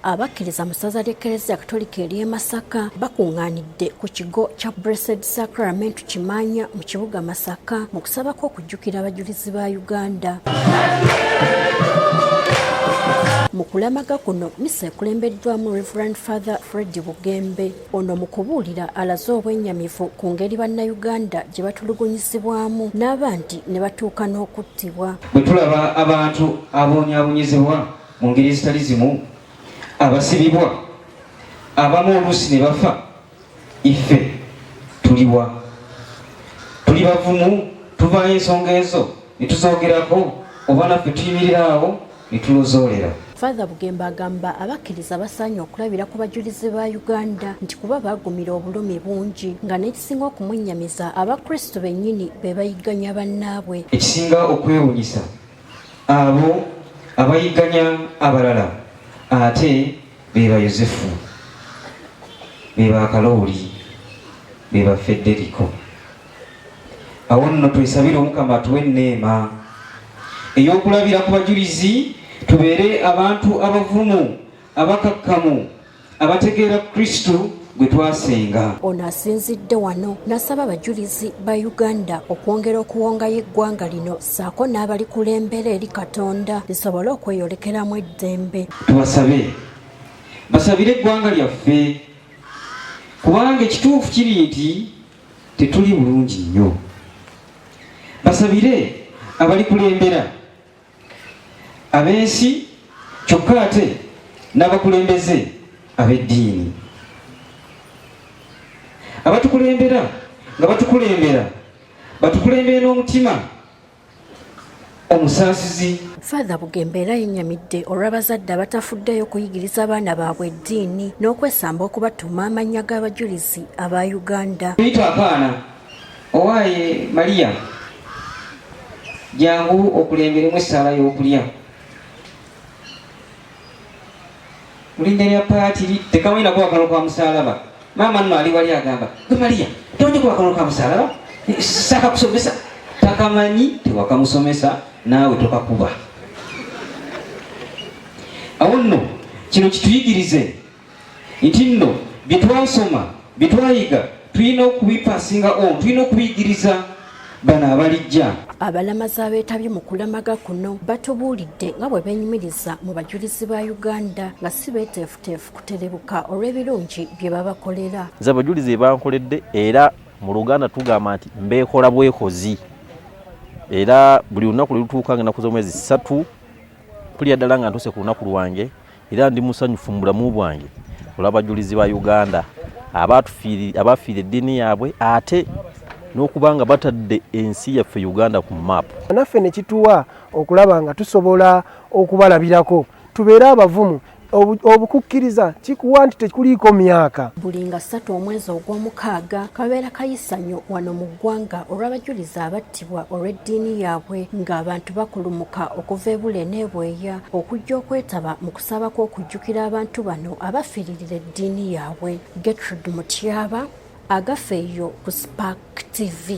Abakkiriza mu ssaza ly'Eklezia Katolika ery'e Masaka bakuŋŋaanidde ku kigo kya Blessed Sacrament Kimaanya mu kibuga Masaka mu kusaba kw'okujjukira abajulizi ba Uganda. Mu kulamaga kuno, mmisa ekulembeddwamu Reverend Father Fred Bugembe. Ono mu kubuulira alaze obwennyamivu ku ngeri Bannayuganda gye batulugunyizibwamu n'abandi ne batuuka n'okuttibwa. Bwe tulaba abantu aboonyaabonyezebwa mu ngeri ezitali zimu, abasibibwa, abamu oluusi ne bafa, ife tuliwa? Tuli bavumu, tuvaayo ensonga ezo ne tuzoogerako, oba naffe tuyimirira awo ne tulozoolera? Father Bugembe agamba abakkiriza basaanye okulabira ku bajulizi ba Uganda nti kuba baagumira obulumi bungi, nga n'ekisinga okumwennyamiza Abakristu bennyini be bayigganya bannaabwe. Ekisinga okwewuunyisa, abo abayigganya abalala ate be ba Yosefu, be ba Kalooli, be ba Federico. Awo nno twesabire Omukama atuwe enneema ey'okulabira ku bajulizi, tubeere abantu abavumu, abakakkamu, abategeera Kristo gwe twasenga. Ono asinzidde wano n'asaba abajulizi ba Uganda okwongera okuwongayo eggwanga lino ssaako n'abalikulembera eri Katonda lisobole okweyolekeramu eddembe. Tubasabe basabire eggwanga lyaffe, kubanga ekituufu kiri nti tetuli bulungi nnyo. Basabire abalikulembera ab'ensi, kyokka ate n'abakulembeze ab'eddiini abatukulembera, nga batukulembera batukulembere n'omutima omusaasizi. Father Bugembe era yennyamidde olw'abazadde abatafuddeeyo kuyigiriza abaana baabwe eddiini n'okwesamba okubatuuma amannya g'abajulizi aba Uganda. Tuyita akaana, owaaye Maria, jangu okulemberemu essaala y'okulya. Mulinnya lya paatiri, tekamanyi nakuba kano ka musaalaba. Maama nno ali wali agamba, gwe Maria, tomanyi kuba kano ka musaalaba? Sakakusomesa. Takamanyi, tewakamusomesa, naawe tokakuba. Awo nno kino kituyigirize nti nno bye twasoma, bye twayiga, tulina okubipasinga on, tulina okubiyigiriza bano abalijja. Abalamazi abeetabye mu kulamaga kuno batubuulidde nga bwe beenyumiriza mu bajulizi ba Uganda nga si beeteefuteefu kuterebuka olw'ebirungi bye babakolera. Nze abajulizi bankoledde, era mu Luganda tugamba nti mbeekola bwekozi, era buli lunaku lwe lutuuka nga ennaku z'omwezi 3 mpulira ddala nga ntuuse ku lunaku lwange, era ndi musanyufu mu bulamu bwange olw'abajulizi ba Uganda abafiira eddiini yaabwe, ate n'okuba nga batadde ensi yaffe Uganda ku maapu. Naffe ne kituwa okulaba nga tusobola okubalabirako, tubeere abavumu. Obukukkiriza kikuwa nti tekuliiko myaka. Buli nga 3 omwezi ogw'omukaaga kabeera kayisanyo wano mu ggwanga olw'abajulizi abattibwa olw'eddiini yaabwe, ng'abantu bakulumuka okuva ebule n'ebweya okujja okwetaba mu kusaba kw'okujjukira abantu bano abafiiririra eddiini yaabwe. Gertrude Mutyaba, Agafeeyo ku Spark TV.